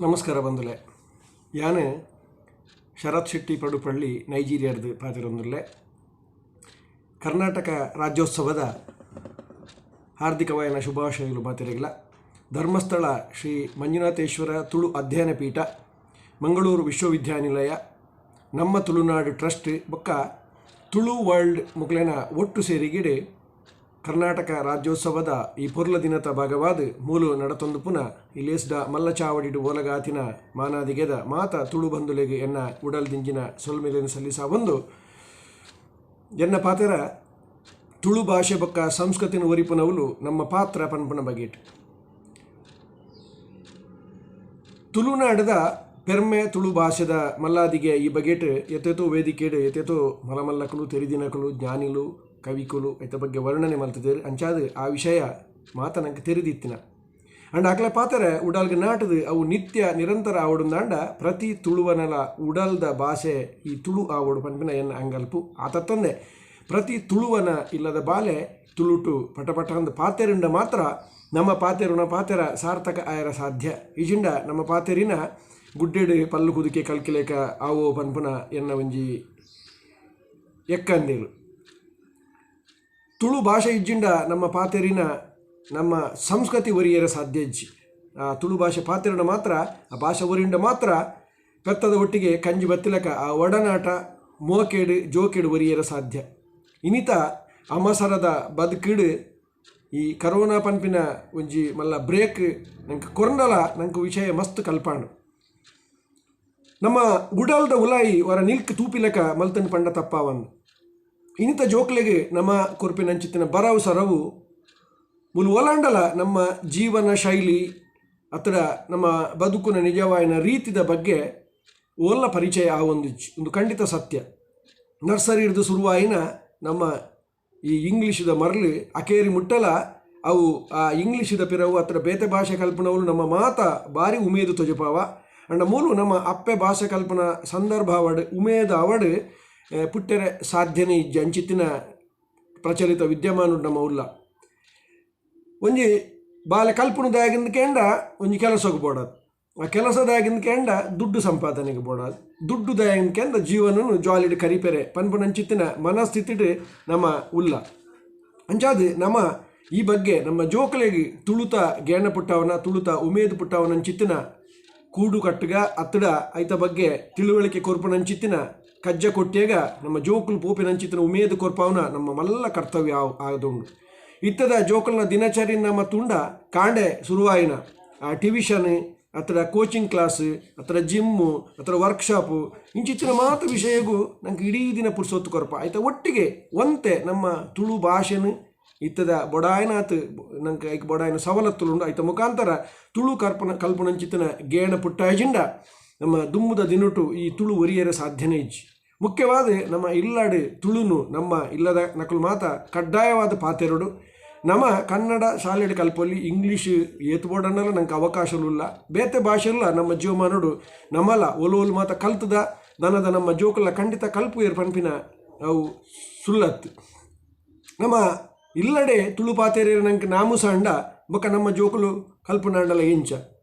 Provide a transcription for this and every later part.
ನಮಸ್ಕಾರ ಬಂಧುಲೆ, ಯಾನು ಶರತ್ ಶೆಟ್ಟಿ ಪಡುಪಳ್ಳಿ ನೈಜೀರಿಯಾದ ಪಾತಿರೊಂದುಲ್ಲೆ. ಕರ್ನಾಟಕ ರಾಜ್ಯೋತ್ಸವದ ಹಾರ್ದಿಕವಾಯನ ಶುಭಾಶಯಗಳು ಮಾತಿರಗಿಲ್ಲ. ಧರ್ಮಸ್ಥಳ ಶ್ರೀ ಮಂಜುನಾಥೇಶ್ವರ ತುಳು ಅಧ್ಯಯನ ಪೀಠ, ಮಂಗಳೂರು ವಿಶ್ವವಿದ್ಯಾನಿಲಯ, ನಮ್ಮ ತುಳುನಾಡು ಟ್ರಸ್ಟ್ ಬೊಕ್ಕ ತುಳು ವರ್ಲ್ಡ್ ಮುಕ್ಲೆನ ಒಟ್ಟು ಸೇರಿಗಿಡೆ ಕರ್ನಾಟಕ ರಾಜ್ಯೋತ್ಸವದ ಈ ಪೊರ್ಲ ದಿನತ ಭಾಗವಾದ ಮೂಲು ನಡತೊಂದು ಪುನಃ ಇಲೇಸ್ಡ ಮಲ್ಲಚಾವಡಿಡು ಓಲಗಾತಿನ ಮಾನಾದಿಗೆದ ಮಾತ ತುಳು ಬಂಧುಲೆಗೆ ಎನ್ನ ಉಡಲ್ ದಿಂಜಿನ ಸೊಲ್ಮೆಲೆನ್ ಸಲ್ಲಿಸ ಒಂದು ಎನ್ನ ಪಾತೆರ ತುಳು ಭಾಷೆ ಬೊಕ್ಕ ಸಂಸ್ಕೃತಿನ ಒರಿಪುನವುಲು ನಮ್ಮ ಪಾತ್ರ ಪನ್ಪುನ ಬಗೆಟ್. ತುಳುನಾಡದ ಪೆರ್ಮೆ ತುಳು ಭಾಷೆದ ಮಲ್ಲಾದಿಗೆ ಈ ಬಗೆಟ್ ಎತೆತೋ ವೇದಿಕೆಡು ಎತೆತೋ ಮಲಮಲ್ಲಕಲು ತೆರಿದಿನಕಲು ಜ್ಞಾನಿಲು ಕವಿಕುಲು ಐತ ಬಗ್ಗೆ ವರ್ಣನೆ ಮಲ್ತದೇರು. ಅಂಚಾದ ಆ ವಿಷಯ ಮಾತ ನಂಗೆ ತೆರೆದಿತ್ತಿನ ಅಂಡ್ ಅಕ್ಲೆ ಪಾತೆರೆ ಉಡಲ್ಗೆ ನಾಟದು ಅವು ನಿತ್ಯ ನಿರಂತರ ಆವಡುಂದಾಂಡ ಪ್ರತಿ ತುಳುವನಲ ಉಡಲ್ದ ಭಾಷೆ ಈ ತುಳು ಆವಡು ಪನ್ಪಿನ ಎನ್ನ ಅಂಗಲ್ಪು. ಆತತ್ತಂದೆ ಪ್ರತಿ ತುಳುವನ ಇಲ್ಲದ ಬಾಲೆ ತುಳುಟು ಪಟಪಟ ಅಂದ್ ಪಾತೆರುಂಡ ಮಾತ್ರ ನಮ್ಮ ಪಾತೆರುನ ಪಾತೆರ ಸಾರ್ಥಕ ಆಯರ ಸಾಧ್ಯ. ಇಜಿಂಡ ನಮ್ಮ ಪಾತೆರಿನ ಗುಡ್ಡೆಡು ಪಲ್ಲು ಕುದುಕೆ ಕಲ್ಕಿಲೇಕ ಆವೋ ಪನ್ಪುನ ಎನ್ನ ಒಂಜಿ ಎಕ್ಕಂದಿರು. ತುಳು ಭಾಷೆ ಇಜ್ಜಿಂಡ ನಮ್ಮ ಪಾತೆರಿನ ನಮ್ಮ ಸಂಸ್ಕೃತಿ ಒರಿಯರ ಸಾಧ್ಯ ಇಜ್ಜಿ. ಆ ತುಳು ಭಾಷೆ ಪಾತೆರುಂಡ ಮಾತ್ರ ಆ ಭಾಷೆ ಒರಿಂಡ ಮಾತ್ರ ಪೆತ್ತದ ಒಟ್ಟಿಗೆ ಕಂಜಿ ಬತ್ತಿಲಕ ಆ ಒಡನಾಟ ಮೋಕೇಡು ಜೋಕೇಡು ಒರಿಯರ ಸಾಧ್ಯ. ಇನಿತ ಅಮಸರದ ಬದುಕಿಡು ಈ ಕರೋನಾ ಪನ್ಪಿನ ಒಂಜಿ ಮಲ್ಲ ಬ್ರೇಕ್ ನಂಗೆ ಕೊರ್ನಲ ನಂಗೆ ವಿಷಯ ಮಸ್ತ್ ಕಲ್ಪಾಂಡು. ನಮ್ಮ ಉಡಲ್ದ ಉಲಾಯಿ ವರ ನಿಲ್ಕ್ ತೂಪಿಲಕ ಮಲ್ತನ್ ಪಂಡ ತಪ್ಪಾವಂದು. ಇನ್ನಿತ ಜೋಕ್ಲೆಗೆ ನಮ್ಮ ಕೊರ್ಪಿನಂಚಿತ್ತಿನ ಬರವು ಸರವು ಮುಲು ಒಲಾಂಡಲ ನಮ್ಮ ಜೀವನ ಶೈಲಿ ಅತ್ತಡ ನಮ್ಮ ಬದುಕುನ ನಿಜವಾಯಿನ ರೀತಿದ ಬಗ್ಗೆ ಓಲ್ಲ ಪರಿಚಯ ಆ ಒಂದು ಒಂದು ಖಂಡಿತ ಸತ್ಯ. ನರ್ಸರಿ ಹಿಡಿದು ಶುರುವಾಯಿನ ನಮ್ಮ ಈ ಇಂಗ್ಲೀಷದ ಮರಳು ಅಕೇರಿ ಮುಟ್ಟಲ ಅವು ಆ ಇಂಗ್ಲೀಷದ ಪಿರವು ಅತ್ರ ಬೇತೆ ಭಾಷೆ ಕಲ್ಪನವರು ನಮ್ಮ ಮಾತ ಭಾರಿ ಉಮೇದು ತೊಜಪಾವ. ಅಂಡ ಮೂಲು ನಮ್ಮ ಅಪ್ಪೆ ಭಾಷೆ ಕಲ್ಪನಾ ಸಂದರ್ಭ ಅವಡು ಉಮೇದ ಅವಡು ಪುಟ್ಟೆರೆ ಸಾಧ್ಯನೇ ಇಜ್ಜಿ ಅಂಚಿತ್ತಿನ ಪ್ರಚಲಿತ ವಿದ್ಯಮಾನ ನಮ್ಮ ಉಲ್ಲ. ಒಂಜಿ ಬಾಲೆ ಕಲ್ಪನದಾಗಿಂದ ಕೇಂಡ ಒಂಜಿ ಕೆಲಸಕ್ಕೆ ಬೋಡದು, ಆ ಕೆಲಸದಾಗಿಂದ ಕೇಂಡ ದುಡ್ಡು ಸಂಪಾದನೆಗೆ ಬೋಡದು, ದುಡ್ಡು ದಾಗಿಂದ ಕೇಂಡ ಜೀವನನು ಜಾಲಿಡ್ ಕರಿಪೆರೆ ಪನ್ಪುನಂಚಿತ್ತಿನ ಮನಸ್ಥಿತಿಡು ನಮ್ಮ ಉಲ್ಲ. ಅಂಚಾದ ನಮ್ಮ ಈ ಬಗ್ಗೆ ನಮ್ಮ ಜೋಕುಲೆಗೆ ತುಳುತ ಗೇಣ ಪುಟ್ಟವನ ತುಳುತ ಉಮೇದು ಪುಟ್ಟವನಂಚಿತ್ತಿನ ಕೂಡು ಕಟ್ಟುಗ ಅತ್ತಡ ಐತ ಬಗ್ಗೆ ತಿಳುವಳಿಕೆ ಕೊರ್ಪುನಂಚಿತ್ತಿನ ಕಜ್ಜ ಕೊಟ್ಟೇಗ ನಮ್ಮ ಜೋಕುಲು ಪೋಪಿನಂಚಿತ್ತಿನ ಉಮೇದು ಕೊರ್ಪವನ ನಮ್ಮ ಮಲ್ಲ ಕರ್ತವ್ಯ ಆದುಂಡು. ಇತ್ತದ ಜೋಕುಲ್ನ ದಿನಚರಿ ನಮ್ಮ ತುಂಡ ಕಾಂಡೆ ಶುರುವಾಯಿನ ಆ ಟ್ಯೂಷನ್ ಅತ್ತಡ ಕೋಚಿಂಗ್ ಕ್ಲಾಸ್ ಅತ್ತಡ ಜಿಮ್ಮು ಅತ್ತಡ ವರ್ಕ್ಶಾಪು ಇಂಚಿತ್ತಿನ ಮಾತು ವಿಷಯಗೂ ನಂಗೆ ಇಡೀ ದಿನ ಪುರ್ಸೊತ್ತು ಕೊರ್ಪ. ಆಯ್ತ ಒಟ್ಟಿಗೆ ಒಂತೆ ನಮ್ಮ ತುಳು ಭಾಷೆನು ಇತ್ತದ ಬೊಡಾಯನಾತ್ ನಂಗೆ ಐಕ್ ಬೊಡಾಯನ ಸವಲತ್ತುಲುಂಡು. ಐತ ಮುಖಾಂತರ ತುಳು ಕಲ್ಪನಂಚಿತ್ತಿನ ಗೇಣ ಪುಟ್ಟಾಜಿಂಡ ನಮ್ಮ ದುಮ್ಮುದ ದಿನಟು ಈ ತುಳು ಒರಿಯರ ಸಾಧ್ಯನೇ ಇಜ್ಜಿ. ಮುಖ್ಯವಾದ ನಮ್ಮ ಇಲ್ಲಾಡು ತುಳುನು ನಮ್ಮ ಇಲ್ಲದ ನಕಲು ಮಾತ ಕಡ್ಡಾಯವಾದ ಪಾತೆರಡು. ನಮ್ಮ ಕನ್ನಡ ಶಾಲೆಡ್ ಕಲ್ಪೊಲಿ ಇಂಗ್ಲೀಷ್ ಏತ್ ಬೋಡನ್ನಲ ನಂಗೆ ಅವಕಾಶಲುಲ್ಲ, ಬೇತೆ ಭಾಷೆಲ್ಲ ನಮ್ಮ ಜೀವಮಾನಡು ನಮ್ಮಲ ಒಲು ಒಲು ಮಾತ ಕಲ್ತದ ದನದ ನಮ್ಮ ಜೋಕುಲ ಖಂಡಿತ ಕಲ್ಪುಯರ್ ಪನ್ಪಿನ ಅವು ಸುಲ್ಲತ್ತು. ನಮ್ಮ ಇಲ್ಲಡೆ ತುಳು ಪಾತೆರೇರು ನಂಗೆ ನಾಮುಸಾಂಡ ಬೊಕ್ಕ ನಮ್ಮ ಜೋಕುಲು ಕಲ್ಪುನಾಂಡಲ ಎಂಚ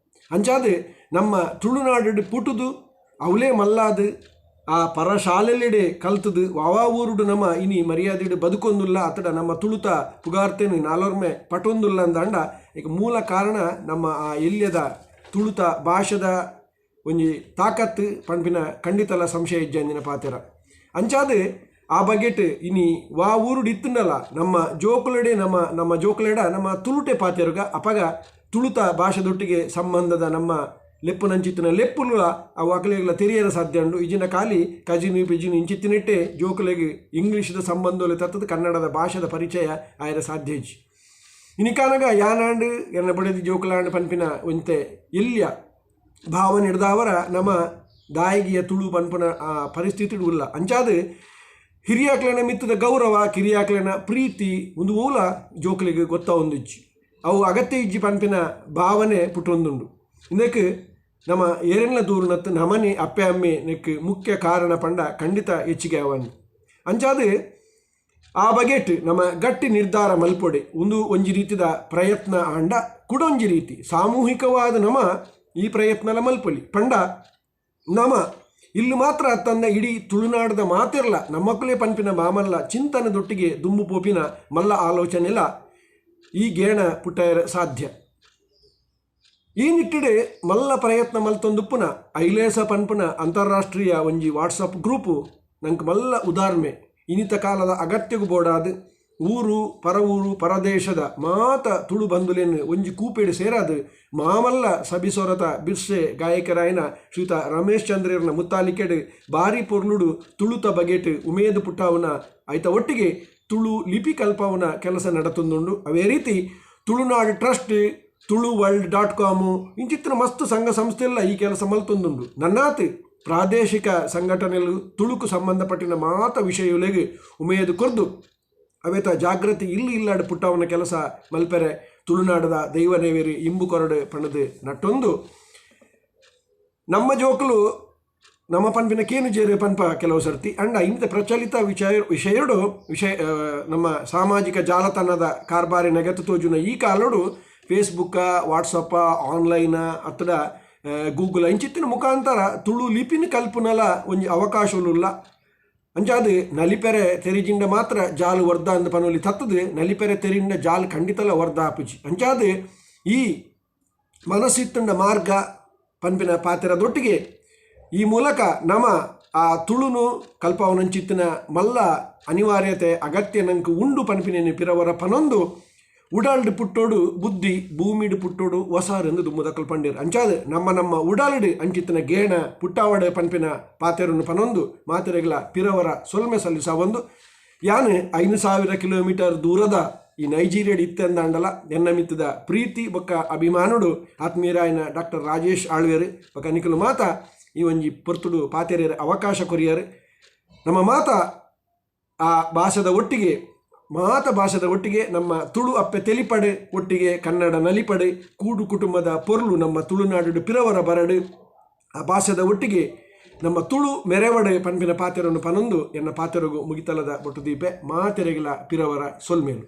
ಅಂಚಾದ ನಮ್ಮ ತುಳುನಾಡು ಪುಟುದು ಅವಲೇ ಮಲ್ಲಾದು ಆ ಪರ ಶಾಲೆಲೆಡೆ ಕಲ್ತದು ವಾವಾ ಊರುಡು ನಮ್ಮ ಇನಿ ಮರ್ಯಾದೆಡು ಬದುಕೊಂದುಲ್ಲ ಅತಡ ನಮ್ಮ ತುಳುತ ಪುಗಾರ್ತೇನು ನಾಲೊರ್ಮೆ ಪಟೊಂದುಲ್ಲ ಅಂದಂಡ ಈಗ ಮೂಲ ಕಾರಣ ನಮ್ಮ ಆ ಎಲ್ಯದ ತುಳುತ ಭಾಷೆದ ಒಂಜಿ ತಾಕತ್ತು ಪನ್ಪಿನ ಖಂಡಿತಲ ಸಂಶಯ ಇಜ್ಜಂದಿನ ಪಾತೆರ. ಅಂಚಾದ ಆ ಬಗೆಟ್ ಇನಿ ವಾ ಊರುಡು ಇತ್ತುಂಡಲ ನಮ್ಮ ಜೋಕುಲೆಡೆ ನಮ್ಮ ನಮ್ಮ ಜೋಕುಲೆಡ ನಮ್ಮ ತುಳುಟೆ ಪಾತೆರುಗ ಅಪಗ ತುಳುತ ಭಾಷೆದೊಟ್ಟಿಗೆ ಸಂಬಂಧದ ನಮ್ಮ ಲೆಪ್ಪುನಂಚಿತ್ತಿನ ಲೆಪ್ಪುಲ ಅವು ಅಕಲೆಗ್ಲ ತೆರಿಯರ ಸಾಧ್ಯ ಉಂಡು. ಇಜಿನ ಖಾಲಿ ಕಜಿನು ಪಿಜಿನು ಇಂಚಿತ್ತಿನಿಟ್ಟೆ ಜೋಕುಲೆಗೆ ಇಂಗ್ಲೀಷ್ದ ಸಂಬಂಧೋಲೆ ತತ್ತದ ಕನ್ನಡದ ಭಾಷೆದ ಪರಿಚಯ ಆಯರ ಸಾಧ್ಯ ಇಜ್ಜಿ. ಇನಿಕಾನಗ ಯಾನಾಂಡು ಎನ್ನ ಬಡೆದಿ ಜೋಕುಲಾಂಡು ಪನ್ಪಿನ ಒಂತೆ ಎಲ್ಯ ಭಾವನೆ ಹಿಡ್ದಾವರ ನಮ್ಮ ದಾಯಿಗಿಯ ತುಳು ಪನ್ಪುನ ಆ ಪರಿಸ್ಥಿತಿ ಉಲ್ಲ. ಅಂಚಾದ ಹಿರಿಯಾಕ್ಲೆನ ಮಿತ್ತದ ಗೌರವ ಕಿರಿಯಾಕ್ಲೆನ ಪ್ರೀತಿ ಒಂದು ಓಲ ಜೋಕುಲೆಗೆ ಗೊತ್ತ ಒಂದಿಜ್ಜಿ ಅವು ಅಗತ್ಯ ಇಜ್ಜಿ ಪನ್ಪಿನ ಭಾವನೆ ಪುಟ್ಟೊಂದುಂಡು. ಇದಕ್ಕೆ ನಮ್ಮ ಏರೆನ್ಲ ದೂರನತ್ತು ನಮನೆ ಅಪ್ಪೆ ಅಮ್ಮೆ ನೆಕ್ ಮುಖ್ಯ ಕಾರಣ ಪಂಡ ಖಂಡಿತ ಹೆಚ್ಚಿಗೆ ಅವನು. ಅಂಚಾದ ಆ ಬಗೆಟ್ ನಮ್ಮ ಗಟ್ಟಿ ನಿರ್ಧಾರ ಮಲ್ಪೊಡೆ ಒಂದು ಒಂಜಿ ರೀತಿದ ಪ್ರಯತ್ನ ಆಂಡ ಕುಡೊಂಜಿ ರೀತಿ ಸಾಮೂಹಿಕವಾದ ನಮ್ಮ ಈ ಪ್ರಯತ್ನಲ ಮಲ್ಪೊಲಿ. ಪಂಡ ನಮ ಇಲ್ಲ್ ಮಾತ್ರ ಅತ್ತಂದೆ ಇಡೀ ತುಳುನಾಡ್ದ ಮಾತೆರ್ಲ ನಮ್ಮಕುಲೇ ಪನ್ಪಿನ ಮಾಮಲ್ಲ ಚಿಂತನೆದೊಟ್ಟಿಗೆ ದುಂಬು ಪೋಪಿನ ಮಲ್ಲ ಆಲೋಚನೆಲ ಈ ಗೇಣ ಪುಟ್ಟಯರೆ ಸಾಧ್ಯ. ಈ ನಿಟ್ಟಿಡ್ ಮಲ್ಲ ಪ್ರಯತ್ನ ಮಲ್ತೊಂದುಪ್ಪುನ ಐಲೇಸ ಪನ್ಪುನ ಅಂತಾರಾಷ್ಟ್ರೀಯ ಒಂಜಿ ವಾಟ್ಸಪ್ ಗ್ರೂಪ್ ನಂಕ್ ಮಲ್ಲ ಉದಾರ್ಮೆ. ಇನಿತ ಕಾಲದ ಅಗತ್ಯಗ್ ಬೋಡಾದ್ ಊರು, ಪರವೂರು, ಪರದೇಶದ ಮಾತ ತುಳು ಬಂಧುಲೆನ್ ಒಂಜಿ ಕೂಪೆಡ್ ಸೇರಾದ್ ಮಾಮಲ್ಲ ಸಬಿಸೊರತ ಬಿರ್ಸೆ ಗಾಯಕೆರಾಯಿನ ಶ್ರೀಯುತ ರಮೇಶ್ ಚಂದ್ರೆರ್ನ ಮುತ್ತಾಲಿಕೆಡ್ ಬಾರಿ ಪೊರ್ಲುಡು ತುಳುತ ಬಗೆಟ್ ಉಮೇದ್ ಪುಟ್ಟಾವುನ ಐತ ಒಟ್ಟಿಗೆ ತುಳು ಲಿಪಿ ಕಲ್ಪಾವುನ ಕೆಲಸ ನಡತೊಂದುಂಡು. ಅವೇ ರೀತಿ Tulunad trust, Tulu world dot com ಇಂಚಿತ್ತಿನ ಮಸ್ತ್ ಸಂಘ ಸಂಸ್ಥೆಲ್ಲ ಈ ಕೆಲಸ ಮಲ್ತೊಂದುಂಡು. ನನ್ನಾತ್ ಪ್ರಾದೇಶಿಕ ಸಂಘಟನೆಲು ತುಳುಕು ಸಂಬಂಧಪಟ್ಟಿನ ಮಾತ ವಿಷಯೊಲೆಗ್ ಉಮೇದ್ ಕೊರ್ದು ಅವೆತ ಜಾಗೃತಿ ಇಲ್ಲ್ ಇಲ್ಲಡ್ ಪುಟ್ಟಾವುನ ಕೆಲಸ ಮಲ್ಪೆರೆ ತುಳುನಾಡ್ದ ದೈವ ದೇವೆರ್ ಇಂಬು ಕೊರಡ್ ಪಂಡ್ದ್ ನಟ್ಟೊಂದು ನಮ್ಮ ಜೋಕುಲು ನಮ ಪನ್ಪಿನ ಕೇನುಜೆರ್ ಪನ್ಪ ಕೆಲವು ಸರ್ತಿ. ಅಂಡ ಇಂತ ಪ್ರಚಲಿತ ವಿಚಯ ವಿಷಯೊಡು ವಿಷಯ ನಮ್ಮ ಸಾಮಾಜಿಕ ಜಾಲತಾಣದ ಕಾರ್ಬಾರಿ ನೆಗತ್ ತೋಜುನ ಈ ಕಾಲೊಡು ಫೇಸ್ಬುಕ್ಕ, ವಾಟ್ಸಪ್ಪ, ಆನ್ಲೈನ ಅತ್ತಡ ಗೂಗಲ್ ಇಂಚಿತ್ತಿನ ಮುಖಾಂತರ ತುಳು ಲಿಪಿನ್ ಕಲ್ಪುನಲ ಒಂಜಿ ಅವಕಾಶೊಲುಲ್ಲ. ಅಂಚಾದ್ ನಲಿಪೆರೆ ತೆರಿಜಿಂಡ ಮಾತ್ರ ಜಾಲ್ ವರ್ದ ಅಂದ್ ಪನೊಲಿ ತತ್ತುದು ನಲಿಪೆರೆ ತೆರಿಂಡ ಜಾಲ್ ಖಂಡಿತಲ ವರ್ದ ಆಪುಜಿ. ಅಂಚಾದ್ ಈ ಮನಸ್ಸಿತ್ತುಂಡ ಮಾರ್ಗ ಪನ್ಪಿನ ಪಾತೆರದೊಟ್ಟಿಗೆ ಈ ಮೂಲಕ ನಮ ಆ ತುಳುನು ಕಲ್ಪಾವುನಂಚಿತ್ತಿನ ಮಲ್ಲ ಅನಿವಾರ್ಯತೆ ಅಗತ್ಯ ನಂಕ್ ಉಂಡು ಪನ್ಪಿನೆನ್ ಪಿರವರ ಪನೊಂದು ಉಡಲ್ಡ್ ಪುಟ್ಟೊಡು ಬುದ್ಧಿ ಭೂಮಿಡ್ ಪುಟ್ಟೊಡು ವಸಾರ್ ದುಂಬುದಕುಲು ಪಂಡೆರ್. ಅಂಚಾದ್ ನಮ್ಮ ನಮ್ಮ ಉಡಲ್ಡ್ ಅಂಚಿತ್ತಿನ ಗೇಣ ಪುಟ್ಟಾವಡ್ ಪನ್ಪಿನ ಪಾತೆರೊನು ಪನೊಂದು ಮಾತೆರೆಗ್ಲ ಪಿರವರ ಸೊಲ್ಮೆ ಸಲ್ಲಿಸಾವೊಂದು ಯಾನ್ 5000 ಕಿಲೋಮೀಟರ್ ದೂರದ ಈ ನೈಜೀರಿಯಡ್ ಇತ್ತೆಂದಾಂಡಲ ಎನ್ನ ಮಿತ್ತದ ಪ್ರೀತಿ ಬೊಕ್ಕ ಅಭಿಮಾನೊಡು ಆತ್ಮೀಯರಾಯಿನ ಡಾಕ್ಟರ್ ರಾಜೇಶ್ ಆಳ್ವೆರ್ ಬೊಕ್ಕ ನಿಕುಲು ಮಾತ ಈ ಒಂಜಿ ಪೊರ್ತುಡು ಪಾತೆರಿಯರೆ ಅವಕಾಶ ಕೊರಿಯರ್. ನಮ್ಮ ಮಾತ ಆ ಭಾಷೆದ ಒಟ್ಟಿಗೆ ಮಾತ ಭಾಷೆದ ಒಟ್ಟಿಗೆ ನಮ್ಮ ತುಳು ಅಪ್ಪೆ ತೆಲಿಪಡೆ ಒಟ್ಟಿಗೆ ಕನ್ನಡ ನಲಿಪಡೆ ಕೂಡು ಕುಟುಂಬದ ಪೊರ್ಲು ನಮ್ಮ ತುಳುನಾಡು ಪಿರವರ ಬರಡು ಆ ಭಾಷೆದ ಒಟ್ಟಿಗೆ ನಮ್ಮ ತುಳು ಮೆರೆವಡೆ ಪನ್ಪಿನ ಪಾತೆರನ್ನು ಪನೊಂದು ಎನ್ನ ಪಾತೆರಗು ಮುಗಿತಲದ ಬೊಟ್ಟುದೀಪೆ ಮಾತೆರೆಗಿಲ ಪಿರವರ ಸೊಲ್ಮೇಲು.